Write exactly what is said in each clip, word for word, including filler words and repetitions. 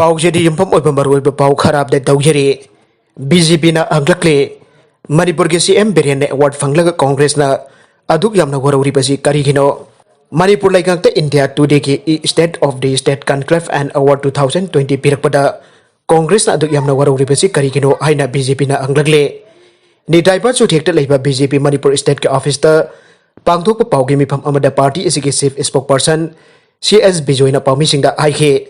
ꯄꯥꯎꯁꯤꯗꯤ ꯌꯨꯝꯐꯝ ꯑꯣꯏꯕ ꯃꯔꯨꯑꯣꯏꯕ ꯄꯥꯎ ꯈꯔ ꯑꯞꯗꯦꯠ ꯇꯧꯖꯔꯤ꯫ ꯕꯤ ꯖꯦ ꯄꯤꯅ ꯍꯪꯂꯛꯂꯤ, ꯃꯅꯤꯄꯨꯔꯒꯤ ꯁꯤ ꯑꯦꯝ ꯕꯤꯔꯦꯟꯅ ꯑꯦꯋꯥꯔꯗ ꯐꯪꯂꯒ ꯀꯣꯡꯒ꯭ꯔꯦꯁꯅ ꯑꯗꯨꯛ ꯌꯥꯝꯅ ꯋꯥꯔꯧꯔꯤꯕꯁꯤ ꯀꯔꯤꯒꯤꯅꯣ? Manipur ꯂꯩꯉꯥꯛꯇ India Today-ꯒꯤ State of the State Conclave and Award two thousand twenty ꯄꯤꯔꯛꯄꯗ ꯀꯣꯡꯒ꯭ꯔꯦꯁꯅ ꯑꯗꯨꯛ ꯌꯥꯝꯅ ꯋꯥꯔꯧꯔꯤꯕꯁꯤ ꯀꯔꯤꯒꯤꯅꯣ ꯍꯥꯏꯅ ꯕꯤ ꯖꯦ ꯄꯤꯅ ꯍꯪꯂꯛꯂꯤ꯫ ꯅꯤꯇꯥꯏꯕ ꯆꯨꯊꯦꯛꯇ ꯂꯩꯕ ꯕꯤ ꯖꯦ ꯄꯤ ꯃꯅꯤꯄꯨꯔ ꯁ꯭ꯇꯦꯠꯀꯤ ꯑꯣꯐꯤꯁꯇ ꯄꯥꯡꯊꯣꯛꯄ ꯄꯥꯎꯒꯤ ꯃꯤꯐꯝ ꯑꯃꯗ ꯄꯥꯔꯇꯤ ꯑꯁꯤꯒꯤ ꯆꯤꯐ ꯁ꯭ꯄꯣꯛꯄꯔꯁꯟ ꯁꯤ ꯑꯦꯁ ꯕꯤꯖꯣꯏꯅ ꯄꯥꯎꯃꯤꯁꯤꯡꯗ ꯍꯥꯏꯈꯤ,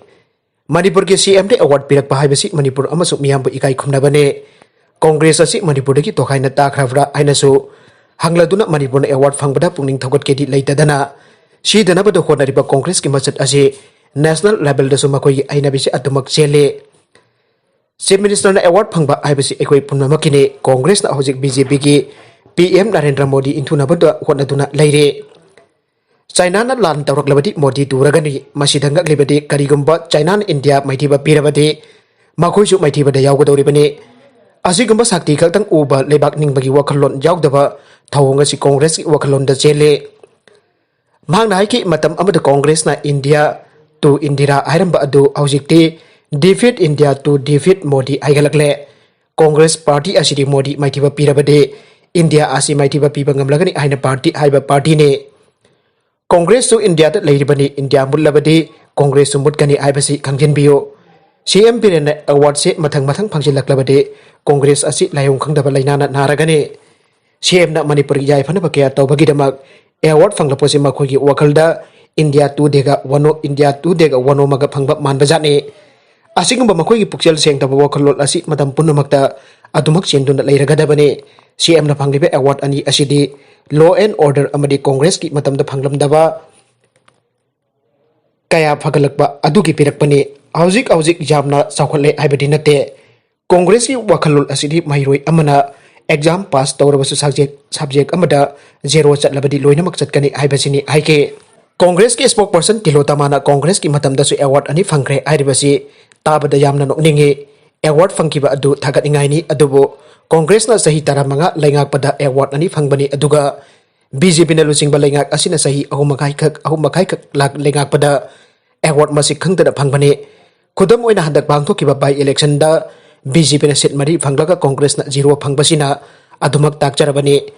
ꯃꯅꯤꯄꯨꯔꯒꯤ ꯁꯤ ꯑꯦꯝꯗ ꯑꯦꯋꯥꯔꯗ ꯄꯤꯔꯛꯄ ꯍꯥꯏꯕꯁꯤ ꯃꯅꯤꯄꯨꯔ ꯑꯃꯁꯨꯡ ꯃꯤꯌꯥꯝꯕꯨ ꯏꯀꯥꯏ ꯈꯨꯝꯅꯕꯅꯤ꯫ ꯀꯣꯡꯒ꯭ꯔꯦꯁ ꯑꯁꯤ ꯃꯅꯤꯄꯨꯔꯗꯒꯤ ꯇꯣꯈꯥꯏꯅ ꯇꯥꯈ꯭ꯔꯕ꯭ꯔꯥ ꯍꯥꯏꯅꯁꯨ ꯍꯪꯂꯗꯨꯅ ꯃꯅꯤꯄꯨꯔꯅ ꯑꯦꯋꯥꯔꯗ ꯐꯪꯕꯗ ꯄꯨꯛꯅꯤꯡ ꯊꯧꯒꯠꯀꯦꯗꯤ ꯂꯩꯇꯗꯅ ꯁꯤꯗꯅꯕꯗ ꯍꯣꯠꯅꯔꯤꯕ ꯀꯣꯡꯒ꯭ꯔꯦꯁꯀꯤ ꯃꯆꯠ ꯑꯁꯤ ꯅꯦꯁꯅꯦꯜ ꯂꯦꯚꯦꯜꯗꯁꯨ ꯃꯈꯣꯏꯒꯤ ꯍꯩꯅꯕꯤꯁꯤ ꯑꯗꯨꯃꯛ ꯆꯦꯜꯂꯤ꯫ ꯆꯤꯐ ꯃꯤꯅꯤꯁꯇꯔꯅ ꯑꯦꯋꯥꯔꯗ ꯐꯪꯕ ꯍꯥꯏꯕꯁꯤ ꯑꯩꯈꯣꯏ ꯄꯨꯝꯅꯃꯛꯀꯤꯅꯤ꯫ ꯀꯣꯡꯒ꯭ꯔꯦꯁꯅ ꯍꯧꯖꯤꯛ ꯕꯤ ꯖꯦ ꯄꯤꯒꯤ ꯄꯤ ꯑꯦꯝ ꯅꯔꯦꯟꯗ꯭ꯔ ꯃꯣꯗꯤ ꯏꯟꯊꯨꯅꯕꯗ ꯍꯣꯠꯅꯗꯨꯅ ꯂꯩꯔꯤ꯫ ꯆꯥꯏꯅꯥꯅ ꯂꯥꯟ ꯇꯧꯔꯛꯂꯕꯗꯤ ꯃꯣꯗꯤ ꯇꯨꯔꯒꯅꯤ꯫ ꯃꯁꯤꯗ ꯉꯛꯂꯤꯕꯗꯤ ꯀꯔꯤꯒꯨꯝꯕ ꯆꯥꯏꯅꯥꯅ ꯏꯟꯗꯤꯌꯥ ꯃꯥꯏꯊꯤꯕ ꯄꯤꯔꯕꯗꯤ ꯃꯈꯣꯏꯁꯨ ꯃꯥꯏꯊꯤꯕꯗ ꯌꯥꯎꯒꯗꯧꯔꯤꯕꯅꯤ꯫ ꯑꯁꯤꯒꯨꯝꯕ ꯁꯛꯇꯤ ꯈꯛꯇꯪ ꯎꯕ ꯂꯩꯕꯥꯛ ꯅꯤꯡꯕꯒꯤ ꯋꯥꯈꯜꯂꯣꯟ ꯌꯥꯎꯗꯕ ꯊꯧꯑꯣꯡ ꯑꯁꯤ ꯀꯣꯡꯒ꯭ꯔꯦꯁꯀꯤ ꯋꯥꯈꯜꯂꯣꯟꯗ ꯆꯦꯜꯂꯤ꯫ ꯃꯍꯥꯛꯅ ꯍꯥꯏꯈꯤ, ꯃꯇꯝ ꯑꯃꯗ ꯀꯣꯡꯒ꯭ꯔꯦꯁꯅ India to Indira ꯍꯥꯏꯔꯝꯕ ꯑꯗꯨ ꯍꯧꯖꯤꯛꯇꯤ Defeat India to Defeat Modi ꯍꯥꯏꯒꯠꯂꯛꯂꯦ꯫ ꯀꯣꯡꯒ꯭ꯔꯦꯁ ꯄꯥꯔꯇꯤ ꯑꯁꯤꯗꯤ ꯃꯣꯗꯤ ꯃꯥꯏꯊꯤꯕ ꯄꯤꯔꯕꯗꯤ ꯏꯟꯗꯤꯌꯥ ꯑꯁꯤ ꯃꯥꯏꯊꯤꯕ ꯄꯤꯕ ꯉꯝꯂꯒꯅꯤ ꯍꯥꯏꯅ ꯄꯥꯔꯇꯤ ꯍꯥꯏꯕ ꯄꯥꯔꯇꯤꯅꯤ꯫ ꯀꯣꯡꯒ꯭ꯔꯦꯁꯁꯨ ꯏꯟꯗꯤꯌꯥꯗ ꯂꯩꯔꯤꯕꯅꯤ, ꯏꯟꯗꯤꯌꯥ ꯃꯨꯠꯂꯕꯗꯤ ꯀꯣꯡꯒ꯭ꯔꯦꯁꯁꯨ ꯃꯨꯠꯀꯅꯤ ꯍꯥꯏꯕꯁꯤ ꯈꯪꯖꯤꯟꯕꯤꯌꯨ꯫ ꯁꯤ ꯑꯦꯝ ꯕꯤꯔꯦꯟꯅ ꯑꯦꯋꯥꯔꯗꯁꯦ ꯃꯊꯪ ꯃꯊꯪ ꯐꯪꯖꯤꯜꯂꯛꯂꯕꯗꯤ ꯀꯣꯡꯒ꯭ꯔꯦꯁ ꯑꯁꯤ ꯂꯥꯏꯑꯣꯡ ꯈꯪꯗꯕ ꯂꯥꯏꯅꯥꯅ ꯅꯥꯔꯒꯅꯤ꯫ ꯁꯤ ꯑꯦꯝꯅ ꯃꯅꯤꯄꯨꯔꯒꯤ ꯌꯥꯏꯐꯅꯕ ꯀꯌꯥ ꯇꯧꯕꯒꯤꯗꯃꯛ ꯑꯦꯋꯥꯔꯗ ꯐꯪꯂꯛꯄꯁꯤ ꯃꯈꯣꯏꯒꯤ ꯋꯥꯈꯜꯗ ꯏꯟꯗꯤꯌꯥ ꯇꯨꯗꯦꯒ ꯋꯥꯅꯣ, ꯏꯟꯗꯤꯌꯥ ꯇꯨꯗꯦꯒ ꯋꯥꯅꯣꯝꯃꯒ ꯐꯪꯕ ꯃꯥꯟꯕꯖꯥꯠꯅꯤ꯫ ꯑꯁꯤꯒꯨꯝꯕ ꯃꯈꯣꯏꯒꯤ ꯄꯨꯛꯆꯦꯜ ꯁꯦꯡꯗꯕ ꯋꯥꯈꯜꯂꯣꯟ ꯑꯁꯤ ꯃꯇꯝ ꯄꯨꯝꯅꯃꯛꯇ ꯑꯗꯨꯃꯛ ꯆꯦꯟꯗꯨꯅ ꯂꯩꯔꯒꯗꯕꯅꯤ꯫ ꯁꯤ ꯑꯦꯝꯅ ꯐꯪꯂꯤꯕ ꯑꯦꯋꯥꯔꯗ ꯑꯅꯤ ꯑꯁꯤꯗꯤ law and order ꯑꯃꯗꯤ ꯀꯣꯡꯒ꯭ꯔꯦꯁꯀꯤ ꯃꯇꯝꯗ ꯐꯪꯂꯝꯗꯕ ꯀꯌꯥ ꯐꯒꯠꯂꯛꯄ ꯑꯗꯨꯒꯤ ꯄꯤꯔꯛꯄꯅꯤ꯫ ꯍꯧꯖꯤꯛ ꯍꯧꯖꯤꯛ ꯌꯥꯝꯅ ꯆꯥꯎꯈꯠꯂꯦ ꯍꯥꯏꯕꯗꯤ ꯅꯠꯇꯦ꯫ ꯀꯣꯡꯒ꯭ꯔꯦꯁꯀꯤ ꯋꯥꯈꯜꯂꯣꯟ ꯑꯁꯤꯗꯤ ꯃꯍꯩꯔꯣꯏ ꯑꯃꯅ ꯑꯦꯛꯖꯥꯝ ꯄꯥꯁ ꯇꯧꯔꯕꯁꯨ ꯁꯕꯖꯦꯛ, ꯁꯕꯖꯦꯛ ꯑꯃꯗ ꯖꯦꯔꯣ ꯆꯠꯂꯕꯗꯤ ꯂꯣꯏꯅꯃꯛ ꯆꯠꯀꯅꯤ ꯍꯥꯏꯕꯁꯤꯅꯤ ꯍꯥꯏꯈꯤ꯫ ꯀꯣꯡꯒ꯭ꯔꯦꯁꯀꯤ ꯁ꯭ꯄꯣꯛꯄꯔꯁꯟ ꯇꯤꯂꯣꯇꯃꯥꯅ ꯀꯣꯡꯒ꯭ꯔꯦꯁꯀꯤ ꯃꯇꯝꯗꯁꯨ ꯑꯦꯋꯥꯔꯗ ꯑꯅꯤ ꯐꯪꯈ꯭ꯔꯦ ꯍꯥꯏꯔꯤꯕꯁꯤ ꯇꯥꯕꯗ ꯌꯥꯝꯅ ꯅꯣꯛꯅꯤꯡꯉꯤ꯫ ꯑꯦꯋꯥꯔꯗ ꯐꯪꯈꯤꯕ ꯑꯗꯨ ꯊꯥꯒꯠꯅꯤꯡꯉꯥꯏꯅꯤ, ꯑꯗꯨꯕꯨ ꯀꯣꯡꯒ꯭ꯔꯦꯁꯅ ꯆꯍꯤ ꯇꯔꯥꯃꯉꯥ ꯂꯩꯉꯥꯛꯄꯗ ꯑꯦꯋꯥꯔꯗ ꯑꯅꯤ ꯐꯪꯕꯅꯤ, ꯑꯗꯨꯒ ꯕꯤ ꯖꯦ ꯄꯤꯅ ꯂꯨꯆꯤꯡꯕ ꯂꯩꯉꯥꯛ ꯑꯁꯤꯅ ꯆꯍꯤ ꯑꯍꯨꯝ ꯃꯈꯥꯏꯈꯛ, ꯑꯍꯨꯝ ꯃꯈꯥꯏꯈꯛ ꯂꯥꯛ-, ꯂꯩꯉꯥꯛꯄꯗ ꯑꯦꯋꯥꯔꯗ ꯃꯁꯤꯡ ꯈꯪꯗꯅ ꯐꯪꯕꯅꯤ꯫ ꯈꯨꯗꯝ ꯑꯣꯏꯅ, ꯍꯟꯗꯛ ꯄꯥꯡꯊꯣꯛꯈꯤꯕ by election the B J P ꯅ seat ꯃꯔꯤ ꯐꯪꯂꯒ Congress ꯅ zero ꯐꯪꯕꯁꯤꯅ ꯑꯗꯨꯃꯛ ꯇꯥꯛꯆꯔꯕꯅꯤ꯫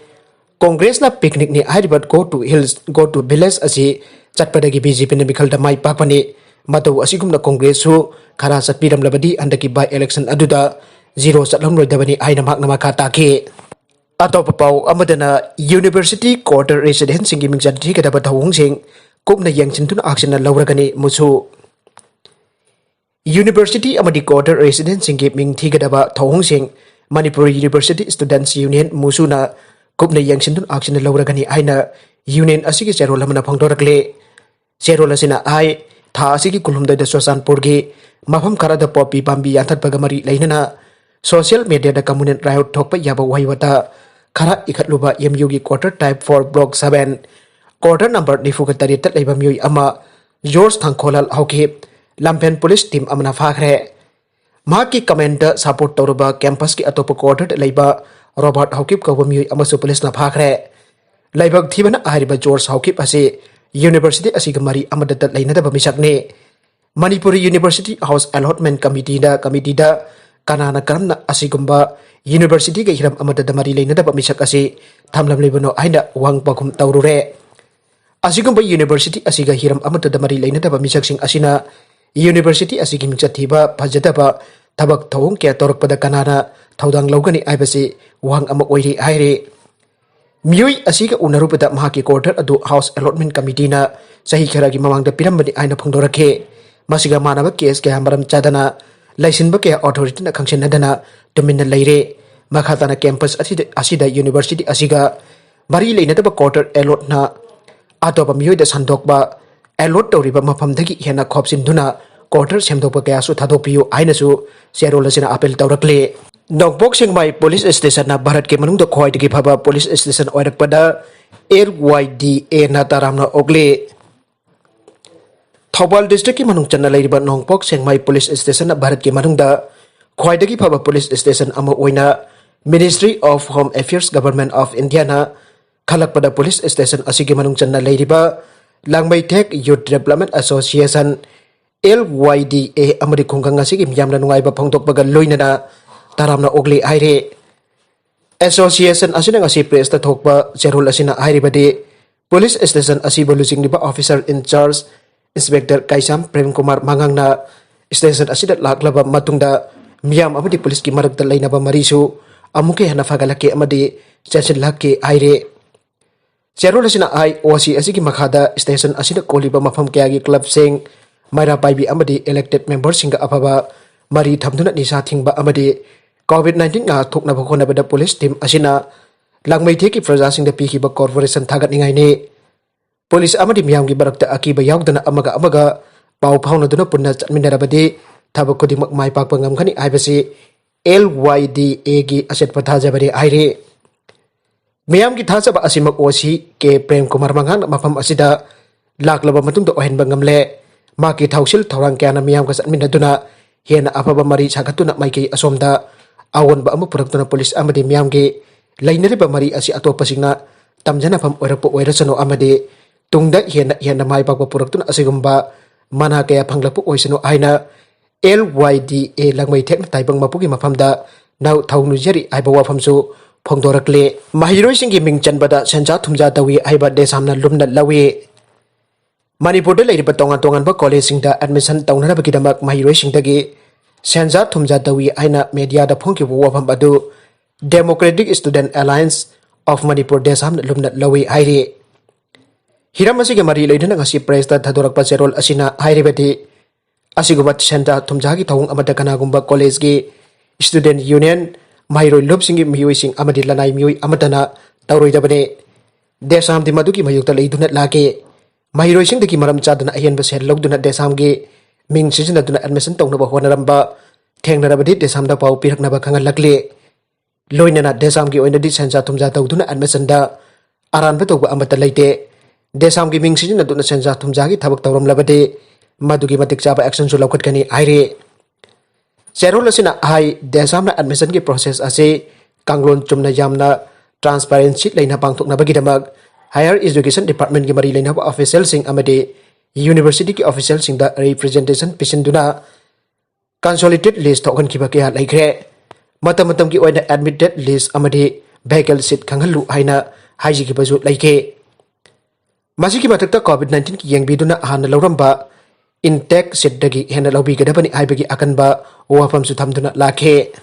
Congress ꯅ picnic ꯅꯤ ꯍꯥꯏꯔꯤꯕ Go to Hills, Go to Village ꯑꯁꯤ ꯆꯠꯄꯗꯒꯤ B J P ꯅ ꯃꯤꯈꯜꯗ ꯃꯥꯏ ꯄꯥꯛꯄꯅꯤ꯫ ꯃꯇꯧ ꯑꯁꯤꯒꯨꯝꯅ Congress ꯁꯨ ꯈꯔ ꯆꯠꯄꯤꯔꯝꯂꯕꯗꯤ ꯍꯟꯗꯛꯀꯤ by election ꯑꯗꯨꯗ zero ꯆꯠꯂꯝꯂꯣꯏꯗꯕꯅꯤ ꯍꯥꯏꯅ ꯃꯍꯥꯛꯅ ꯃꯈꯥ ꯇꯥꯈꯤ꯫ ꯑꯇꯣꯞꯄ ꯄꯥꯎ ꯑꯃꯗꯅ, University quarter resident ꯁꯤꯡꯒꯤ ꯃꯤꯡꯆꯠ ꯊꯤꯒꯗꯕ ꯊꯧꯑꯣꯡꯁꯤꯡ ꯀꯨꯞꯅ ꯌꯦꯡꯁꯤꯟꯗꯨꯅ action ꯂꯧꯔꯒꯅꯤ꯫ ꯃꯨꯁꯨ University ꯑꯃꯗꯤ quarter resident ꯁꯤꯡꯒꯤ ꯃꯤꯡ ꯊꯤꯒꯗꯕ ꯊꯧꯑꯣꯡꯁꯤꯡ ꯃꯅꯤꯄꯨꯔ University Students Union, ꯃꯨꯁꯨꯅ ꯀꯨꯞꯅ ꯌꯦꯡꯁꯤꯟꯗꯨꯅ action ꯂꯧꯔꯒꯅꯤ ꯍꯥꯏꯅ union ꯑꯁꯤꯒꯤ ꯆꯦꯔꯣꯜ ꯑꯃꯅ ꯐꯣꯡꯗꯣꯔꯛꯂꯤ꯫ ꯆꯦꯔꯣꯜ ꯑꯁꯤꯅ ꯍꯥꯏ, ꯊꯥ ꯑꯁꯤꯒꯤ ꯀꯨꯟꯍꯨꯝꯗꯣꯏꯗ ꯆꯨꯔꯆꯥꯟꯄꯨꯔꯒꯤ ꯃꯐꯝ ꯈꯔꯗ ꯄꯣꯄꯤ ꯄꯥꯝꯕꯤ ꯌꯥꯟꯊꯠꯄꯒ ꯃꯔꯤ ꯂꯩꯅꯅ social media ꯗ communal riot ꯊꯣꯛꯄ ꯌꯥꯕ ꯋꯥꯍꯩ ꯋꯥꯇꯥ ꯈꯔ ꯏꯈꯠꯂꯨꯕ M U ꯒꯤ quarter type four block seven, quarter number ꯅꯤꯐꯨꯒ ꯇꯔꯦꯠꯇ ꯂꯩꯕ ꯃꯤꯑꯣꯏ ꯑꯃ ꯖꯣꯔꯖ ꯊꯥꯡꯈꯣꯂꯥꯜ ꯍꯧꯈꯤ꯫ ꯂꯝꯐꯦꯜ police team ꯑꯃꯅ ꯐꯥꯈ꯭ꯔꯦ꯫ ꯃꯍꯥꯛꯀꯤ comment ꯗ support ꯇꯧꯔꯕ campus ꯀꯤ ꯑꯇꯣꯞꯄ quarter ꯗ ꯂꯩꯕ ꯔꯣꯕꯥꯔꯠ ꯍꯧꯈꯤꯞ ꯀꯧꯕ ꯃꯤꯑꯣꯏ ꯑꯃꯁꯨ police ꯅ ꯐꯥꯈ꯭ꯔꯦ꯫ ꯂꯥꯏꯕꯛ ꯊꯤꯕꯅ, ꯍꯥꯏꯔꯤꯕ ꯖꯣꯔꯖ ꯍꯧꯈꯤꯞ ꯑꯁꯤ university ꯑꯁꯤꯒ ꯃꯔꯤ ꯑꯃꯠꯇ ꯂꯩꯅꯗꯕ ꯃꯤꯁꯛꯅꯤ꯫ Manipur University House Allotment Committee ꯗ, committee ꯗ ꯀꯅꯥꯅ ꯀꯔꯝꯅ ꯑꯁꯤꯒꯨꯝꯕ university ꯒ ꯍꯤꯔꯝ ꯑꯃꯠꯇꯗ ꯃꯔꯤ ꯂꯩꯅꯗꯕ ꯃꯤꯁꯛ ꯑꯁꯤ ꯊꯝꯂꯝꯂꯤꯕꯅꯣ ꯍꯥꯏꯅ ꯋꯥꯍꯪ ꯄꯥꯎꯈꯨꯝ ꯇꯧꯔꯨꯔꯦ꯫ ꯑꯁꯤꯒꯨꯝꯕ university ꯑꯁꯤꯒ ꯍꯤꯔꯝ ꯑꯃꯠꯇꯗ ꯃꯔꯤ ꯂꯩꯅꯗꯕ ꯃꯤꯁꯛꯁꯤꯡ ꯑꯁꯤꯅ university ꯑꯁꯤꯒꯤ ꯃꯤꯡꯆꯠ ꯊꯤꯕ, ꯐꯖꯗꯕ ꯊꯕꯛ ꯊꯧꯑꯣꯡ ꯀꯌꯥ ꯇꯧꯔꯛꯄꯗ ꯀꯅꯥꯅ ꯊꯧꯗꯥꯡ ꯂꯧꯒꯅꯤ ꯍꯥꯏꯕꯁꯤ ꯋꯥꯍꯪ ꯑꯃ ꯑꯣꯏꯔꯤ ꯍꯥꯏꯔꯤ꯫ ꯃꯤꯑꯣꯏ ꯑꯁꯤꯒ ꯎꯅꯔꯨꯕꯗ ꯃꯍꯥꯛꯀꯤ quarter ꯑꯗꯨ House Allotment Committee ꯅ ꯆꯍꯤ ꯈꯔꯒꯤ ꯃꯃꯥꯡꯗ ꯄꯤꯔꯝꯕꯅꯤ ꯍꯥꯏꯅ ꯐꯣꯡꯗꯣꯔꯛꯈꯤ꯫ ꯃꯁꯤꯒ ꯃꯥꯟꯅꯕ case ꯀꯌꯥ ꯃꯔꯝ ꯆꯥꯗꯅ ꯂꯩꯁꯤꯟꯕ ꯀꯌꯥ authority ꯅ ꯈꯪꯁꯤꯟꯅꯗꯅ ꯇꯨꯃꯤꯟꯅ ꯂꯩꯔꯦ꯫ ꯃꯈꯥ ꯇꯥꯅ campus ꯑꯁꯤꯗ, ꯑꯁꯤꯗ university ꯑꯁꯤꯒ ꯃꯔꯤ ꯂꯩꯅꯗꯕ quarter allot ꯅ ꯑꯇꯣꯞꯄ ꯃꯤꯑꯣꯏꯗ ꯁꯟꯗꯣꯛꯄ, allot ꯇꯧꯔꯤꯕ ꯃꯐꯝꯗꯒꯤ ꯍꯦꯟꯅ ꯈꯣꯞꯆꯤꯟꯗꯨꯅ quarter ꯁꯦꯝꯗꯣꯛꯄ ꯀꯌꯥꯁꯨ ꯊꯥꯗꯣꯛꯄꯤꯌꯨ ꯍꯥꯏꯅꯁꯨ ꯆꯦꯔꯣꯜ ꯑꯁꯤꯅ appeal ꯇꯧꯔꯛꯂꯤ꯫ ꯅꯣꯡꯄꯣꯛ ꯁꯦꯛꯃꯥꯏ police station ꯅ ꯚꯥꯔꯠꯀꯤ ꯃꯅꯨꯡꯗ ꯈ꯭ꯋꯥꯏꯗꯒꯤ ꯐꯕ police station ꯑꯣꯏꯔꯛꯄꯗ L Y D A ꯅ ꯇꯔꯥꯝꯅ ꯑꯣꯛꯂꯤ꯫ ꯊꯧꯕꯥꯜ district ꯀꯤ ꯃꯅꯨꯡ ꯆꯟꯅ ꯂꯩꯔꯤꯕ ꯅꯣꯡꯄꯣꯛ ꯁꯦꯛꯃꯥꯏ police station ꯅ ꯚꯥꯔꯠꯀꯤ ꯃꯅꯨꯡꯗ ꯈ꯭ꯋꯥꯏꯗꯒꯤ ꯐꯕ police station ꯑꯃ ꯑꯣꯏꯅ Ministry of Home Affairs, Government of India ꯅ ꯈꯜꯂꯛꯄꯗ police station ꯑꯁꯤꯒꯤ ꯃꯅꯨꯡ ꯆꯟꯅ ꯂꯩꯔꯤꯕ ꯂꯥꯡꯃꯩꯊꯦꯛ Youth Development Association, L Y ꯗꯤ ꯑꯦ ꯑꯃꯗꯤ ꯈꯨꯡꯒꯪ ꯑꯁꯤꯒꯤ ꯃꯤꯌꯥꯝꯅ ꯅꯨꯡꯉꯥꯏꯕ ꯐꯣꯡꯗꯣꯛꯄꯒ ꯂꯣꯏꯅꯅ ꯇꯔꯥꯝꯅ ꯑꯣꯛꯂꯤ ꯍꯥꯏꯔꯤ꯫ ꯑꯦꯁꯣꯁꯤꯌꯦꯁꯟ ꯑꯁꯤꯅ ꯉꯁꯤ ꯄ꯭ꯔꯦꯁꯇ ꯊꯣꯛꯄ ꯆꯦꯔꯣꯜ ꯑꯁꯤꯅ ꯍꯥꯏꯔꯤꯕꯗꯤ, ꯄꯨꯂꯤꯁ ꯁ꯭ꯇꯦꯁꯟ ꯑꯁꯤꯕꯨ ꯂꯨꯆꯤꯡꯂꯤꯕ officer in charge inspector Kaisam Prem Kumar ꯃꯉꯥꯡꯅ ꯁ꯭ꯇꯦꯁꯟ ꯑꯁꯤꯗ ꯂꯥꯛꯂꯕ ꯃꯇꯨꯡꯗ ꯃꯤꯌꯥꯝ ꯑꯃꯗꯤ ꯄꯨꯂꯤꯁꯀꯤ ꯃꯔꯛꯇ ꯂꯩꯅꯕ ꯃꯔꯤꯁꯨ ꯑꯃꯨꯛꯀ ꯍꯦꯟꯅ ꯐꯒꯠꯂꯛꯀꯦ ꯑꯃꯗꯤ ꯆꯦꯠꯁꯤꯜꯂꯛꯀꯦ ꯍꯥꯏꯔꯤ꯫ ꯆꯦꯔꯣꯜ ꯑꯁꯤꯅ ꯑꯥꯏ ꯑꯣ ꯁꯤ ꯑꯁꯤꯒꯤ ꯃꯈꯥꯗ ꯁ꯭ꯇꯦꯁꯟ ꯑꯁꯤꯗ ꯀꯣꯜꯂꯤꯕ ꯃꯐꯝ ꯀꯌꯥꯒꯤ ꯀ꯭ꯂꯕꯁꯤꯡ, ꯃꯩꯔꯥ ꯄꯥꯏꯕꯤ ꯑꯃꯗꯤ ꯏꯂꯦꯛꯇꯦꯗ ꯃꯦꯝꯕꯔꯁꯤꯡꯒ ꯑꯐꯕ ꯃꯔꯤ ꯊꯝꯗꯨꯅ ꯅꯤꯁꯥ ꯊꯤꯡꯕ ꯑꯃꯗꯤ ꯀꯣꯚꯤꯗ ꯅꯥꯏꯟꯇꯤꯟ ꯉꯥꯛꯊꯣꯛꯅꯕ ꯍꯣꯠꯅꯕꯗ ꯄꯨꯂꯤꯁ ꯇꯤꯝ ꯑꯁꯤꯅ ꯂꯥꯡꯃꯩꯊꯦꯛꯀꯤ ꯄ꯭ꯔꯖꯥꯁꯤꯡꯗ ꯄꯤꯈꯤꯕ ꯀꯣꯔꯄꯣꯔꯦꯁꯟ ꯊꯥꯒꯠꯅꯤꯡꯉꯥꯏꯅꯤ꯫ ꯄꯨꯂꯤꯁ ꯑꯃꯗꯤ ꯃꯤꯌꯥꯝꯒꯤ ꯃꯔꯛꯇ ꯑꯀꯤꯕ ꯌꯥꯎꯗꯅ ꯑꯃꯒ ꯑꯃꯒ ꯄꯥꯎ ꯐꯥꯎꯅꯗꯨꯅ ꯄꯨꯟꯅ ꯆꯠꯃꯤꯟꯅꯔꯕꯗꯤ ꯊꯕꯛ ꯈꯨꯗꯤꯡꯃꯛ ꯃꯥꯏ ꯄꯥꯛꯄ ꯉꯝꯒꯅꯤ ꯍꯥꯏꯕꯁꯤ ꯑꯦꯜ ꯋꯥꯏ ꯗꯤ ꯑꯦꯒꯤ ꯑꯆꯦꯠꯄ ꯊꯥꯖꯕꯅꯤ ꯍꯥꯏꯔꯤ꯫ ꯃꯤꯌꯥꯝꯒꯤ ꯊꯥꯖꯕ ꯑꯁꯤꯃꯛ ꯑꯣ ꯁꯤ ꯀꯦ ꯄ꯭ꯔꯦꯝ ꯀꯨꯃꯥꯔ ꯃꯉꯥꯡꯅ ꯃꯐꯝ ꯑꯁꯤꯗ ꯂꯥꯛꯂꯕ ꯃꯇꯨꯡꯗ ꯑꯣꯏꯍꯟꯕ ꯉꯝꯂꯦ꯫ ꯃꯍꯥꯛꯀꯤ ꯊꯧꯁꯤꯜ ꯊꯧꯔꯥꯡ ꯀꯌꯥꯅ ꯃꯤꯌꯥꯝꯒ ꯆꯠꯃꯤꯟꯅꯗꯨꯅ ꯍꯦꯟꯅ ꯑꯐꯕ ꯃꯔꯤ ꯁꯥꯒꯠꯇꯨꯅ ꯃꯥꯏꯀꯩ ꯑꯁꯣꯝꯗ ꯑꯑꯣꯟꯕ ꯑꯃ ꯄꯨꯔꯛꯇꯨꯅ ꯄꯨꯂꯤꯁ ꯑꯃꯗꯤ ꯃꯤꯌꯥꯝꯒꯤ ꯂꯩꯅꯔꯤꯕ ꯃꯔꯤ ꯑꯁꯤ ꯑꯇꯣꯞꯄꯁꯤꯡꯅ ꯇꯝꯖꯅꯐꯝ ꯑꯣꯏꯔꯛꯄ ꯑꯣꯏꯔꯁꯅꯨ ꯑꯃꯗꯤ ꯇꯨꯡꯗ ꯍꯦꯟꯅ ꯍꯦꯟꯅ ꯃꯥꯏ ꯄꯥꯛꯄ ꯄꯨꯔꯛꯇꯨꯅ ꯑꯁꯤꯒꯨꯝꯕ ꯃꯅꯥ ꯀꯌꯥ ꯐꯪꯂꯛꯄ ꯑꯣꯏꯁꯅꯨ ꯍꯥꯏꯅ ꯑꯦꯜ ꯋꯥꯏ ꯗꯤ ꯑꯦ ꯂꯥꯡꯃꯩꯊꯦꯛꯅ ꯇꯥꯏꯕꯪ ꯃꯄꯨꯒꯤ ꯃꯐꯝꯗ ꯅꯧ ꯊꯧ ꯅꯤꯖꯔꯤ ꯍꯥꯏꯕ ꯋꯥꯐꯝꯁꯨ ꯐꯣꯡꯗꯣꯔꯛꯂꯤ꯫ ꯃꯍꯩꯔꯣꯏꯁꯤꯡꯒꯤ ꯃꯤꯡ ꯆꯟꯕꯗ ꯁꯦꯟꯖꯥ ꯊꯨꯝꯖꯥ ꯇꯧꯏ ꯍꯥꯏꯕ ꯗꯦꯁꯥꯝꯅ ꯂꯨꯝꯅ ꯂꯧꯏ꯫ ꯃꯅꯤꯄꯨꯔꯗ ꯂꯩꯔꯤꯕ ꯇꯣꯉꯥꯟ ꯇꯣꯉꯥꯟꯕ ꯀꯣꯂꯦꯖꯁꯤꯡꯗ ꯑꯦꯗꯃꯤꯁꯟ ꯇꯧꯅꯅꯕꯒꯤꯗꯃꯛ ꯃꯍꯩꯔꯣꯏꯁꯤꯡꯗꯒꯤ ꯁꯦꯟꯖꯥ ꯊꯨꯝꯖꯥ ꯇꯧꯏ ꯍꯥꯏꯅ ꯃꯦꯗꯤꯌꯥꯗ ꯐꯣꯡꯈꯤꯕ ꯋꯥꯐꯝ ꯑꯗꯨ Democratic Student Alliance of Manipur, ꯗꯦꯁꯥꯝꯅ ꯂꯨꯝꯅ ꯂꯧꯏ ꯍꯥꯏꯔꯤ꯫ ꯍꯤꯔꯝ ꯑꯁꯤꯒ ꯃꯔꯤ ꯂꯩꯅꯅ ꯉꯁꯤ ꯄ꯭ꯔꯦꯁꯇ ꯊꯥꯗꯣꯔꯛꯄ ꯆꯦꯔꯣꯜ ꯑꯁꯤꯅ ꯍꯥꯏꯔꯤꯕꯗꯤ, ꯑꯁꯤꯒꯨꯝꯕ ꯁꯦꯟꯖꯥ ꯊꯨꯝꯖꯥꯒꯤ ꯊꯧꯑꯣꯡ ꯑꯃꯗ ꯀꯅꯥꯒꯨꯝꯕ ꯀꯣꯂꯦꯖꯀꯤ ꯁ꯭ꯇꯨꯗꯦꯟꯠ ꯌꯨꯅꯤꯌꯟ, ꯃꯍꯩꯔꯣꯏ ꯂꯨꯞꯁꯤꯡꯒꯤ ꯃꯤꯑꯣꯏꯁꯤꯡ ꯑꯃꯗꯤ ꯂꯅꯥꯏ ꯃꯤꯑꯣꯏ ꯑꯃꯠꯇꯅ ꯇꯧꯔꯣꯏꯗꯕꯅꯤ꯫ ꯗꯦꯁꯥꯝꯗꯤ ꯃꯗꯨꯒꯤ ꯃꯥꯌꯣꯛꯇ ꯂꯩꯗꯨꯅ ꯂꯥꯛꯈꯤ꯫ ꯃꯍꯩꯔꯣꯏꯁꯤꯡꯗꯒꯤ ꯃꯔꯝ ꯆꯥꯗꯅ ꯑꯍꯦꯟꯕ ꯁꯦꯜ ꯂꯧꯗꯨꯅ ꯗꯦꯁꯥꯝꯒꯤ ꯃꯤꯡ ꯁꯤꯖꯤꯟꯅꯗꯨꯅ ꯑꯦꯗꯃꯤꯁꯟ ꯇꯧꯅꯕ ꯍꯣꯠꯅꯔꯝꯕ ꯊꯦꯡꯅꯔꯕꯗꯤ ꯗꯦꯁꯥꯝꯗ ꯄꯥꯎ ꯄꯤꯔꯛꯅꯕ ꯈꯪꯍꯜꯂꯛꯂꯤ꯫ ꯂꯣꯏꯅꯅ ꯗꯦꯁꯥꯝꯒꯤ ꯑꯣꯏꯅꯗꯤ ꯁꯦꯟꯖꯥ ꯊꯨꯝꯖꯥ ꯇꯧꯗꯨꯅ ꯑꯦꯗꯃꯤꯁꯟꯗ ꯑꯔꯥꯟꯕ ꯇꯧꯕ ꯑꯃꯠꯇ ꯂꯩꯇꯦ꯫ ꯗꯦꯁꯥꯝꯒꯤ ꯃꯤꯡ ꯁꯤꯖꯤꯟꯅꯗꯨꯅ ꯁꯦꯟꯖꯥ ꯊꯨꯝꯖꯥꯒꯤ ꯊꯕꯛ ꯇꯧꯔꯝꯂꯕꯗꯤ ꯃꯗꯨꯒꯤ ꯃꯇꯤꯛ ꯆꯥꯕ ꯑꯦꯛꯁꯟꯁꯨ ꯂꯧꯈꯠꯀꯅꯤ ꯍꯥꯏꯔꯤ꯫ ꯆꯦꯔꯣꯜ ꯑꯁꯤꯅ ꯍꯥꯏ, ꯗꯦꯁꯥꯝꯅ ꯑꯦꯗꯃꯤꯁꯟꯒꯤ ꯄ꯭ꯔꯣꯁꯦꯁ ꯑꯁꯤ ꯀꯥꯡꯂꯣꯟ ꯆꯨꯝꯅ ꯌꯥꯝꯅ ꯇ꯭ꯔꯥꯟꯁꯄꯥꯔꯦꯟꯁꯤ ꯂꯩꯅ ꯄꯥꯡꯊꯣꯛꯅꯕꯒꯤꯗꯃꯛ ꯍꯥꯌꯔ ꯑꯦꯖꯨꯀꯦꯁꯟ ꯗꯤꯄꯥꯔꯠꯃꯦꯟꯒꯤ ꯃꯔꯤ ꯂꯩꯅꯕ ꯑꯣꯐꯤꯁꯤꯌꯦꯜꯁꯤꯡ ꯑꯃꯗꯤ ꯌꯨꯅꯤꯚꯔꯁꯤꯇꯤꯒꯤ ꯑꯣꯐꯤꯁꯤꯌꯦꯜꯁꯤꯡꯗ ꯔꯤꯄ꯭ꯔꯖꯦꯟꯇꯦꯁꯟ ꯄꯤꯁꯤꯟꯗꯨꯅ ꯀꯟꯁꯣꯂꯤꯗꯦꯠ ꯂꯤꯁ ꯊꯣꯛꯍꯟꯈꯤꯕ ꯀꯌꯥ ꯂꯩꯈ꯭ꯔꯦ꯫ ꯃꯇꯝ ꯃꯇꯝꯒꯤ ꯑꯣꯏꯅ ꯑꯦꯗꯃꯤꯇꯦꯠ ꯂꯤꯁ ꯑꯃꯗꯤ ꯚꯦꯀꯦꯟ ꯁꯤꯠ ꯈꯪꯍꯜꯂꯨ ꯍꯥꯏꯅ ꯍꯥꯏꯖꯈꯤꯕꯁꯨ ꯂꯩꯈꯤ꯫ ꯃꯁꯤꯒꯤ ꯃꯊꯛꯇ COVID nineteen ꯀꯤ ꯌꯦꯡꯕꯤꯗꯨꯅ ꯍꯥꯟꯅ ꯂꯧꯔꯝꯕ ꯏꯟꯇꯦꯛ ꯁꯤꯠꯇꯒꯤ ꯍꯦꯟꯅ ꯂꯧꯕꯤꯒꯗꯕꯅꯤ ꯍꯥꯏꯕꯒꯤ ꯑꯀꯟꯕ ꯋꯥꯐꯝꯁꯨ ꯊꯝꯗꯨꯅ ꯂꯥꯛꯈꯤ꯫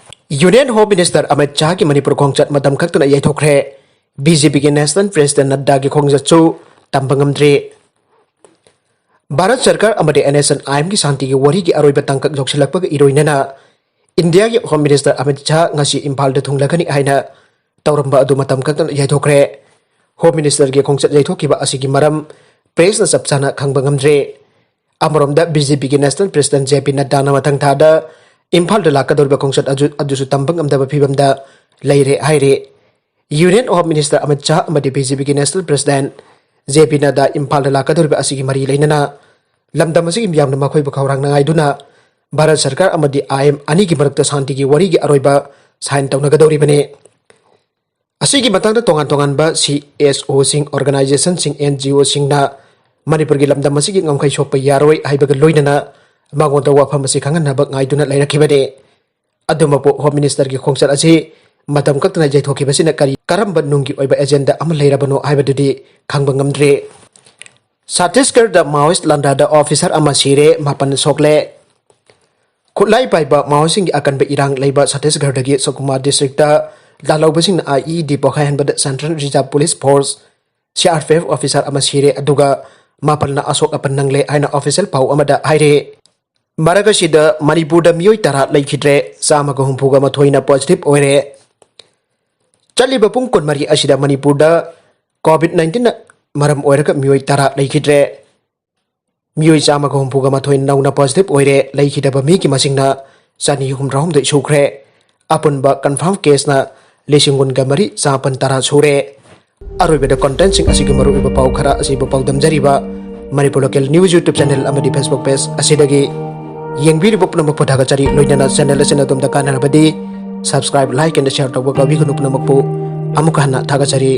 ꯌꯨꯅꯤꯌꯟ ꯍꯣꯝ ꯃꯤꯅꯤꯁꯇꯔ ꯑꯃꯤꯠ ꯁꯥꯍꯒꯤ ꯃꯅꯤꯄꯨꯔ ꯈꯣꯡꯆꯠ ꯃꯇꯝ ꯈꯛꯇꯅ ꯌꯩꯊꯣꯛꯈ꯭ꯔꯦ꯫ ꯕꯤ ꯖꯦ ꯄꯤꯒꯤ ꯅꯦꯁꯅꯦꯜ ꯄ꯭ꯔꯦꯁꯤꯗꯦꯟ ꯅꯗ꯭ꯗꯥꯒꯤ ꯈꯣꯡꯆꯠꯁꯨ ꯇꯝꯕ ꯉꯝꯗ꯭ꯔꯤ꯫ ꯚꯥꯔꯠ ꯁꯔꯀꯥꯔ ꯑꯃꯗꯤ ꯑꯦꯟ ꯑꯦꯁ ꯑꯦꯟ ꯑꯥꯏ ꯑꯦꯝꯒꯤ ꯁꯥꯟꯇꯤꯒꯤ ꯋꯥꯔꯤꯒꯤ ꯑꯔꯣꯏꯕ ꯇꯥꯡꯀꯛ ꯌꯧꯁꯤꯜꯂꯛꯄꯒ ꯏꯔꯣꯏꯅꯅ ꯏꯟꯗꯤꯌꯥꯒꯤ ꯍꯣꯝ ꯃꯤꯅꯤꯁꯇꯔ ꯑꯃꯤꯠ ꯁꯥꯍ ꯉꯁꯤ ꯏꯝꯐꯥꯜꯗ ꯊꯨꯡꯂꯒꯅꯤ ꯍꯥꯏꯅ ꯇꯧꯔꯝꯕ ꯑꯗꯨ ꯃꯇꯝ ꯈꯛꯇꯅ ꯌꯩꯊꯣꯛꯈ꯭ꯔꯦ꯫ ꯍꯣꯝ ꯃꯤꯅꯤꯁꯇꯔꯒꯤ ꯈꯣꯡꯆꯠ ꯌꯩꯊꯣꯛꯈꯤꯕ ꯑꯁꯤꯒꯤ ꯃꯔꯝ ꯄ꯭ꯔꯦꯁꯅ ꯆꯞ ꯆꯥꯅ ꯈꯪꯕ ꯉꯝꯗ꯭ꯔꯦ꯫ ꯑꯃꯔꯣꯝꯗ ꯕꯤ ꯖꯦ ꯄꯤꯒꯤ ꯅꯦꯁꯅꯦꯜ ꯄ꯭ꯔꯦꯁꯤꯗꯦꯟ ꯖꯦ ꯄꯤ ꯅꯗ꯭ꯗꯥꯅ ꯃꯊꯪ ꯊꯥꯗ ꯏꯝꯐꯥꯜꯗ ꯂꯥꯛꯀꯗꯧꯔꯤꯕ ꯈꯣꯡꯆꯠ ꯑꯗꯨ, ꯑꯗꯨꯁꯨ ꯇꯝꯕ ꯉꯝꯗꯕ ꯐꯤꯕꯝꯗ ꯂꯩꯔꯦ ꯍꯥꯏꯔꯤ꯫ Union home minister Amit Shah ꯑꯃꯗꯤ ꯕꯤ ꯖꯦ ꯄꯤꯒꯤ ꯅꯦꯁꯅꯦꯜ ꯄ꯭ꯔꯦꯁꯤꯗꯦꯟ ꯖꯦ ꯄꯤ ꯅꯗ꯭ꯗꯥ ꯏꯝꯐꯥꯜꯗ ꯂꯥꯛꯀꯗꯧꯔꯤꯕ ꯑꯁꯤꯒꯤ ꯃꯔꯤ ꯂꯩꯅꯅ ꯂꯝꯗꯝ ꯑꯁꯤꯒꯤ ꯃꯤꯌꯥꯝꯅ ꯃꯈꯣꯏꯕꯨ ꯈꯧꯔꯥꯡꯅ ꯉꯥꯏꯗꯨꯅ ꯚꯥꯔꯠ ꯁꯔꯀꯥꯔ ꯑꯃꯗꯤ ꯑꯥꯏ ꯑꯦꯝ ꯑꯅꯤꯒꯤ ꯃꯔꯛꯇ ꯁꯥꯟꯇꯤꯒꯤ ꯋꯥꯔꯤꯒꯤ ꯑꯔꯣꯏꯕ ꯁꯥꯏꯟ ꯇꯧꯅꯒꯗꯧꯔꯤꯕꯅꯤ꯫ ꯑꯁꯤꯒꯤ ꯃꯇꯥꯡꯗ ꯇꯣꯉꯥꯟ ꯇꯣꯉꯥꯟꯕ ꯁꯤ ꯑꯦꯁ ꯑꯣꯁꯤꯡ, ꯑꯣꯔꯒꯅꯥꯏꯖꯦꯁꯟꯁꯤꯡ, ꯑꯦꯟ ꯖꯤ ꯑꯣꯁꯤꯡꯅ ꯃꯅꯤꯄꯨꯔꯒꯤ ꯂꯝꯗꯝ ꯑꯁꯤꯒꯤ ꯉꯝꯈꯩ ꯁꯣꯛꯄ ꯌꯥꯔꯣꯏ ꯍꯥꯏꯕꯒ ꯂꯣꯏꯅꯅ ꯃꯉꯣꯟꯗ ꯋꯥꯐꯝ ꯑꯁꯤ ꯈꯪꯍꯟꯅꯕ ꯉꯥꯏꯗꯨꯅ ꯂꯩꯔꯛꯈꯤꯕꯅꯤ꯫ ꯑꯗꯨꯃꯛꯄꯨ ꯍꯣꯝ ꯃꯤꯅꯤꯁꯇꯔꯒꯤ ꯈꯣꯡꯆꯠ ꯑꯁꯤ ꯃꯇꯝ ꯀꯛꯇꯅ ꯌꯩꯊꯣꯛꯈꯤꯕꯁꯤꯅ ꯀꯔꯤ, ꯀꯔꯝꯕ ꯅꯨꯡꯒꯤ ꯑꯣꯏꯕ ꯑꯦꯖꯦꯟꯗꯥ ꯑꯃ ꯂꯩꯔꯕꯅꯣ ꯍꯥꯏꯕꯗꯨꯗꯤ ꯈꯪꯕ ꯉꯝꯗ꯭ꯔꯤ꯫ ꯁꯠꯇꯤꯁꯒꯔꯗ ꯃꯥꯑꯣꯏꯁ ꯂꯥꯟꯗꯥꯗ ꯑꯣꯐꯤꯁꯥꯔ ꯑꯃ ꯁꯤꯔꯦ, ꯃꯥꯄꯟ ꯁꯣꯛꯂꯦ꯫ ꯈꯨꯠꯂꯥꯏ ꯄꯥꯏꯕ ꯃꯥꯑꯣꯏꯁꯤꯡꯒꯤ ꯑꯀꯟꯕ ꯏꯔꯥꯡ ꯂꯩꯕ ꯁꯠꯇꯤꯁꯒꯔꯗꯒꯤ ꯁꯨꯀꯨꯃꯥ ꯗꯤꯁꯇ꯭ꯔꯤꯛꯇ ꯂꯥꯜꯍꯧꯕꯁꯤꯡꯅ ꯑꯥꯏ ꯏ ꯗꯤ ꯄꯣꯈꯥꯏꯍꯟꯕꯗ central reserve police force, C R P F, officer ꯑꯃ ꯁꯤꯔꯦ, ꯑꯗꯨꯒ ꯃꯥꯄꯜꯅ ꯑꯁꯣꯛ ꯑꯄꯟ ꯅꯪꯂꯦ ꯍꯥꯏꯅ ꯑꯣꯐꯤꯁꯤꯌꯦꯜ ꯄꯥꯎ ꯑꯃꯗ ꯍꯥꯏꯔꯦ꯫ ꯃꯔꯛ ꯑꯁꯤꯗ ꯃꯅꯤꯄꯨꯔꯗ ꯃꯤꯑꯣꯏ ꯇꯔꯥ ꯂꯩꯈꯤꯗ꯭ꯔꯦ, ꯆꯥꯝꯃꯒ ꯍꯨꯝꯐꯨꯒ ꯃꯥꯊꯣꯏꯅ ꯄꯣꯖꯤꯇꯤꯚ ꯑꯣꯏꯔꯦ꯫ ꯆꯠꯂꯤꯕ ꯄꯨꯡ ꯀꯨꯟꯃꯔꯤ ꯑꯁꯤꯗ ꯃꯅꯤꯄꯨꯔꯗ ꯀꯣꯚꯤꯗ ꯅꯥꯏꯟꯇꯤꯟꯅ ꯃꯔꯝ ꯑꯣꯏꯔꯒ ꯃꯤꯑꯣꯏ ꯇꯔꯥ ꯂꯩꯈꯤꯗ꯭ꯔꯦ꯫ ꯃꯤꯑꯣꯏ ꯆꯥꯝꯃꯒ ꯍꯨꯝꯐꯨꯒ ꯃꯥꯊꯣꯏ ꯅꯧꯅ ꯄꯣꯖꯤꯇꯤꯚ ꯑꯣꯏꯔꯦ, ꯂꯩꯈꯤꯗꯕ ꯃꯤꯒꯤ ꯃꯁꯤꯡꯅ ꯆꯅꯤ ꯍꯨꯝꯗ꯭ꯔꯥꯍꯨꯝꯗꯣꯏ ꯁꯨꯈ꯭ꯔꯦ꯫ ꯑꯄꯨꯟꯕ ꯀꯟꯐꯥꯔꯝ ꯀꯦꯁꯅ ꯂꯤꯁꯤꯡ ꯀꯨꯟꯒ ꯃꯔꯤ ꯆꯥꯃꯥꯄꯟ ꯇꯔꯥ ꯁꯨꯔꯦ꯫ ꯑꯔꯣꯏꯕꯗ ꯀꯣꯟꯇꯦꯟꯁꯤꯡ ꯑꯁꯤꯒꯤ ꯃꯔꯨꯑꯣꯏꯕ ꯄꯥꯎ ꯈꯔ ꯑꯁꯤꯕꯨ ꯄꯥꯎꯗꯝꯖꯔꯤꯕ Manipur local news YouTube channel ꯑꯃꯗꯤ ꯐꯦꯁꯕꯨꯛ ꯄꯦꯖ ꯑꯁꯤꯗꯒꯤ ꯌꯦꯡꯕꯤꯔꯤꯕ ꯄꯨꯝꯅꯃꯛꯄꯨ ꯊꯥꯒꯠꯆꯔꯤ꯫ ꯂꯣꯏꯅꯅ ꯆꯦꯅꯦꯜ ꯑꯁꯤꯅ ꯑꯗꯣꯝꯗ ꯀꯥꯟꯅꯔꯕꯗꯤ subscribe, like and share ꯇꯧꯕ ꯀꯥꯎꯕꯤꯒꯅꯨ꯫ ꯄꯨꯝꯅꯃꯛꯄꯨ ꯑꯃꯨꯛꯀ ꯍꯟꯅ ꯊꯥꯒꯠꯆꯔꯤ꯫